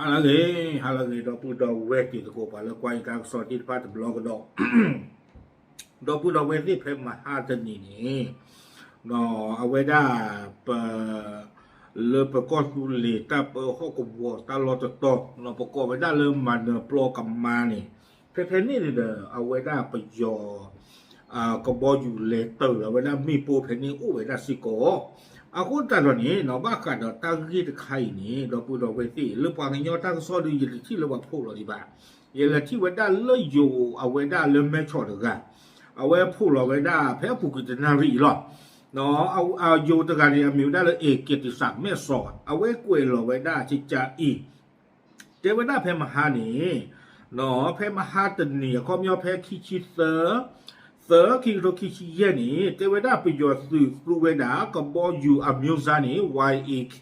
ဟါလၢအဂ့ၤ, ဟါလၢအဂ့ၤ ဒီပုၢ်ဒီဝဲၢ်တံၤသကိး ပှၤလၢကွၢ်ယတၢ်ကစီၣ်သ့ၣ်တဖၣ်တဘျီကဒီး, ဒီပုၢ်ဒီဝဲၢ်သ့ၣ် ဖဲမဟါတနံၤန့ၣ် အဝဲဒၣ် ပ လၢပကီၢ်သူလ့ၤတၢ်ပၢဟီၣ်ကဝီၤတၢ်လီၢ်တတီၤ ပကိးဝဲဒၣ်လၢမၤနၢၤပျီကမါန့ၣ်, ဖဲဖဲန့ၣ်န့ၣ်ဒီး အဝဲဒၣ်ပယီၤ ကဘီယူၤလဲၤတၢၤလီၤဝဲဒၣ်မ့ၣ်ပိၢ်ဖဲန့ၣ်အိၣ်ဝဲဒၣ်စ့ၢ်ကီး. အဃိသတးဒီးန့ၣ် ဘၣ်ဃးဒီးတၢ်ဂ့ၢ်တခါအံၤန့ၣ် ဒီပုၢ်ဒီဝဲၢ်သ့ၣ် လၢပှၤကညီတၢ်ကစီၣ်ဒီး ယတထံၣ်လၢပှၤဖီၣ်လီၤဒံးဘၣ်. ယလဲၤထံၣ်ဝဲဒၣ်လၢယိၤအဝဲဒၣ်လၢမဲဆီးတဂၤ, အဝဲဖီၣ်လီၤဝဲဒၣ်ဖဲအပူၤကွံာ်တနၣ်ရံၣ်အံၤလီၤ. ယိၤတဂၤန့ၣ် အမံၤဝဲဒၣ်လၢ A က့ၤတံစးမဲၣ်စီး အဝဲကွဲးလီၤဝဲဒၣ်ကကါအံၤ တဲဝဲဒၣ်ဖဲမဟါန့ၣ်, ဖဲမဟါတနံၤ အခီပညီဖဲခံဆံသၢ သၢ ခံကထိခံဆံယဲၢ်န့ၣ် တဲဝဲဒၣ်ပယီၤသုးသူဝဲဒၣ် ကဘီယူၤအမျိုးအစားန့ၣ် Y A K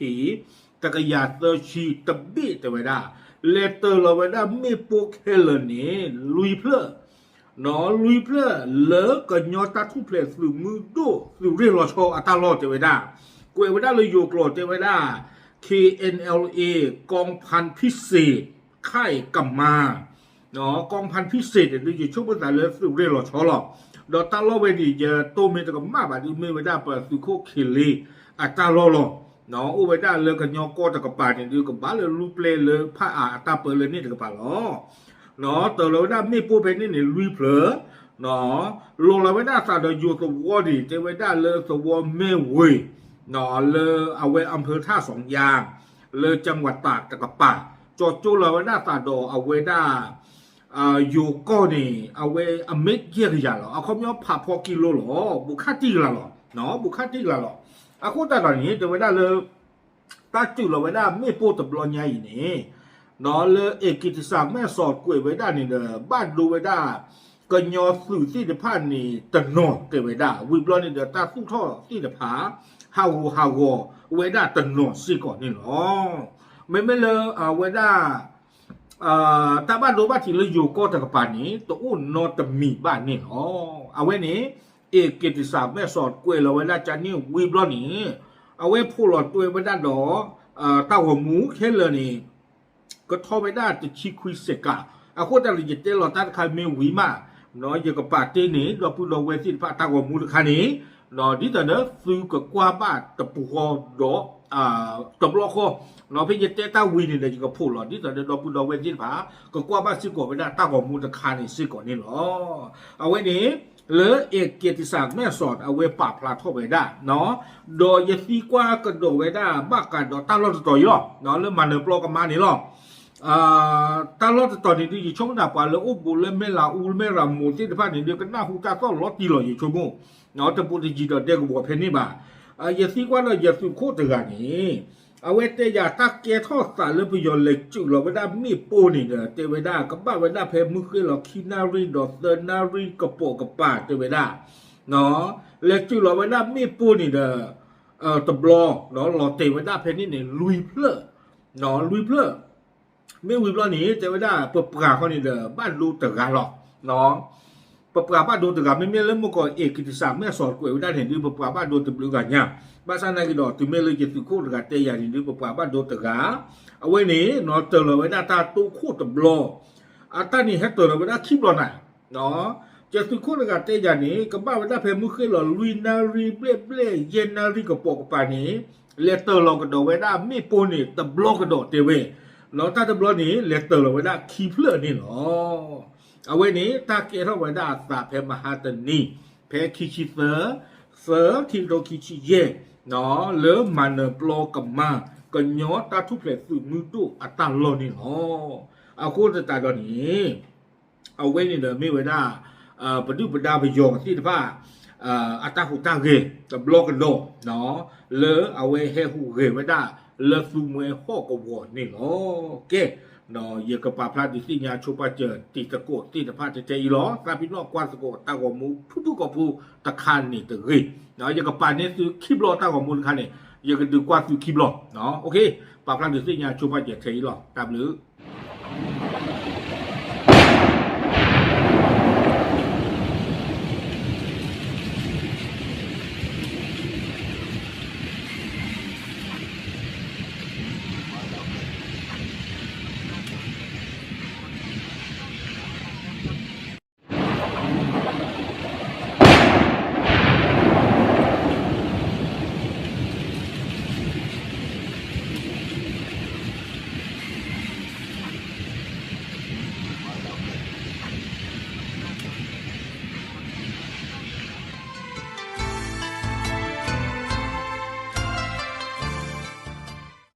တကယၤသၢဆံ တဘ့ၣ်တဲဝဲဒၣ်, လဲၤတၢၤလီၤဝဲဒၣ်မ့ၣ်ပိၢ်ခဲလၢာ်န့ၣ် လွံၢ်ဖျၢၣ် လွံၢ်ဖျၢၣ်လၢကညီတၢ်ထူၣ်ဖျဲးသုးမုၢ်ဒိၣ်သုးရ့ၣ်လီၤဆီအတၢ်လီၢ်တဲဝဲဒၣ်, ကွဲးဝဲဒၣ်လၢယိၤကျိာ်တဲဝဲဒၣ် K N L A กองพันพิเศษ ค่ายกำมะ กองพันพิเศษ န့ၣ်ဒုး ယဆိကမိၣ်သးလၢသုးရ့ၣ်လီၤဆီလီၤ. ဒီးတၢ်လီၢ်ဝဲန့ၣ် ယတိၢ်မ့ၢ်တကမၣ်ဘၣ်ဒုး မ့ၢ်ဝဲဒၣ်ပသုးခိၣ်ခ့လ့အတၢ်လီၢ်လီၤ. အိၣ်ဝဲဒၣ်လၢကညီကီၢ်တကပၤန့ၣ်ဒုး ကဘၣ်လၢလူပျဲၢ်လၢဖးအါအတၢ်ပၢလၢန့ၣ်တကပၤလီၤ. တၢၤလီၤဝဲဒၣ်မ့ၣ်ပိၢ်ဖဲန့ၣ်န့ၣ် လွံၢ်ဖျၢၣ်, လီၤလီၤဝဲဒၣ်သးဒီးယိၤသဝီန့ၣ် တဲဝဲဒၣ်လၢသဝီမဲၢ်ဝ့ၤ လၢအဝဲအဖၢထၣ်စီၤယါ လၢကၠၣ်ဝးတးတကပၤ, ကၠီကၠိလီၤဝဲဒၣ်သးဒီးအဝဲဒၣ် ယိၤကီၢ်န့ၣ် အဝဲအမ့ၢ်ယဲၢ်ကယၤလီၤ. အခီပညီဖးဖီကံလိလီၤ, ဘူးခါတံၢ်ကလးလီၤ, ဘူးခါတံၢ်ကလးလီၤ. အဃိသတးဒီးန့ၣ် တဲဝဲဒၣ်လၢ တၢ်စူၤလီၤဝဲဒၣ်မ့ၣ်ပိၢ်တဘျီညါအံၤန့ၣ် လၢ A K တံစးမဲၣ်စီးကွဲးဝဲဒၣ်န့ၣ်ဒီး ဘၣ်ဒိဝဲဒၣ် ကညီသုးသ့ၣ်တဖၣ်န့ၣ်တနီၤတဲဝဲဒၣ်, ဝံၤဘျီန့ၣ်ဒီးတၢ်သူၣ်ထီၣ်သ့ၣ်တဖၣ် ဟးဂူာ်ဟးဂီၤဝဲဒၣ်တနီၤစ့ၢ်ကီးန့ၣ်လီၤ. မ့မ့ၢ်လၢအဝဲဒၣ် တၢ်ဘၣ်ဒိဘၣ်ထံးလၢယိၤကီၢ်တကပၤန့ၣ် တအိၣ်နီတမံၤဘၣ်န့ၣ်လီၤ. အဝဲန့ၣ် A K တံစးမဲၣ်စီးကွဲးလီၤဝဲဒၣ်ကန့ၣ်ဝံၤဘျီန့ၣ် အဝဲဖီၣ်လီၤတွဲဝဲဒၣ်ဒီး တၢ်ဂီၤမူခဲလၢာ်န့ၣ် ကထီၣ်ဝဲဒၣ်တဆံခွံစဲးကး, အဃိသတးဒီးယတဲလီၤတၢ်တခါမ့ၢ်ဝံၤမး ယကပာ်တ့ၢ်န့ၢ် ဒီပုၢ်ဒီဝဲၢ်သ့ၣ်တဖၣ်တၢ်ဂီၤမူတခါန့ၣ် ဒ်သိးဒီးသုကကွၢ်ဘၣ်တပူၤဃီဒီး တဘျီဃီ, ဖဲယတဲတၢ်ဝံၤန့ၣ်ဒီး ယကဖီၣ်လီၤ ဒ်သိးဒီးဒီပုၢ်ဒီဝဲၢ်သ့ၣ်တဖၣ် ကကွၢ်ဘၣ်စ့ၢ်ကီးဝဲဒၣ်တၢ်ဂီၤမူတခါန့ၣ်စ့ၢ်ကီးန့ၣ်လီၤ. အဝဲန့ၣ် လၢ A K တံစးမဲၣ်စီး အဝဲပာ်ဖျါထီၣ်ဝဲဒၣ် ဒီးယသံကွၢ်ကဒီးဝဲဒၣ် ဘၣ်ဃးဒီးတၢ်လီၢ်တတီၤအံၤလီၤ လၢမၤနၢၤပျီကမါန့ၣ်လီၤ. တၢ်လီၢ်တတီၤန့ၣ်ဒုး ယဆိကမိၣ်သးပှၤလၢအိၣ်ဘူးလၢမဲၢ်လးအူ မဲၢ်ရမိၤသ့ၣ်တဖၣ်န့ၣ်ဒုး ကနၢ်ဟူတၢ်သီၣ်လီၤတံၢ်လီၤ ယဆိကမိၣ်, တဘူးတယံၤဒီးဒဲကဝီၤဖဲန့ၣ်ဘၣ်. ယသံကွၢ်ဒီးယသုးခိၣ်တဂၤန့ၣ် အဝဲတဲယၤတၢ်ကဲထီၣ်သးလၢပယီၤလဲၤစုးလီၤဝဲဒၣ်မ့ၣ်ပိၢ်န့ၣ်ဒီး တဲဝဲဒၣ်ကဘၣ်ဝဲဒၣ်ဖဲမုၢ်ဃ့ၢ်လီၤ ခံနၣ်ရံၣ်ဒီးသၢနၣ်ရံၣ်ကပိာ်ကပၤတဲဝဲဒၣ် လဲၤစုးလီၤဝဲဒၣ်မ့ၣ်ပိၢ်န့ၣ်ဒီး တဘျီ လီၤတဲာ်ဝဲဒၣ်ဖဲန့ၣ်န့ၣ် လွံၢ်ဖျၢၣ်, လွံၢ်ဖျၢၣ် မ့ၢ်ဝံၤဘျီန့ၣ် တဲဝဲဒၣ် ပပှၤဃီန့ၣ်ဒီး ဘၣ်ဒိတဂၤလီၤ. ပပှၤဘၣ်ဒိတဂၤ မ့မ့ၢ်လၢမုၢ်ကီး A K တံစးမဲၣ်စီးကွဲးဝဲဒၣ်န့ၣ်ဒုး ပပှၤဘၣ်ဒိတဘျုးဂၤညါ, ဘၣ်ဆၣ်နာ်က့ဒီး တုၤမ့ၢ်လၢယသုးခိၣ်တဂၤတဲယၤန့ၣ်ဒုး ပပှၤဘၣ်ဒိတဂၤ, အဝဲန့ၣ် နီၢ်တၢၤလီၤဝဲဒၣ်တၢ်တိခိၣ်တဘျီ, အတၢ်န့ၣ်ဟဲတၢၤလီၤဝဲဒၣ်ခံဘျီနၤ ယသုးခိၣ်တဂၤတဲယၤန့ၣ် ကဘၣ်ဝဲဒၣ်ဖဲမုၢ်ဃ့ၢ်လီၤ လွံၢ်နၣ်ရံၣ်ဘျဲၣ်ဘျဲၣ် ယဲၢ်နၣ်ရံၣ်ကပိာ်ကပၤန့ၣ် လဲၤတၢၤလီၤကဒီးဝဲဒၣ်မ့ၣ်ပိၢ်န့ၣ်တဘျီကဒီးတဲဝဲ, တၢ်တဘျီန့ၣ် လဲၤတၢၤလီၤဝဲဒၣ်ခံဖျၢၣ်န့ၣ်လီၤ. အဝဲန့ၣ် တၢ်ကဲထီၣ်ဝဲဒၣ်အသးဖဲမဟါတနံၤ ဖဲခံဆံသၢ သၢခံကထိခံဆံယဲၢ် လၢမၤနၢၤပျီကမါ ကညီတၢ်ထူၣ်ဖျဲးသုးမုၢ်ဒိၣ်အတၢ်လီၢ်န့ၣ်လီၤ. အဃိသတးဒီးန့ၣ် အဝဲန့ၣ်ဒီးမ့ၢ်ဝဲဒၣ် ပဒုၣ်ပဒါပယီၤသ့ၣ်တဖၣ် အတၢ်ဟူးတၢ်ဂဲၤတဘျီကဒီး လၢအဝဲဟဲဟူးဂဲၤဝဲဒၣ်လၢသူမှဲဟီၣ်ကဝီၤန့ၣ်လီၤ. ကဲ ယကပာ်ဖျါဒုးသ့ၣ်ညါဆိပာ်စၢၤတံၤသကိးသ့ၣ်တဖၣ်ထဲထဲအံၤလီၤ. သးပ့ၤနီၣ်ကွၢ်သကိးတၢ်ဂီၤမူဖုၣ်ဖုၣ်ကိာ်ဖိတခါန့ၣ်တဂ့ၤ, ယကပာ်န့ၢ်သုခံဘျီတၢ်ဂီၤမူတခါန့ၣ် ယကဒုးကွၢ်သုခံဘျီ, ပာ်ဖျါဒုးသ့ၣ်ညါဆိပာ်စၢၤထဲအံၤလီၤ. တၢ်ဘျုး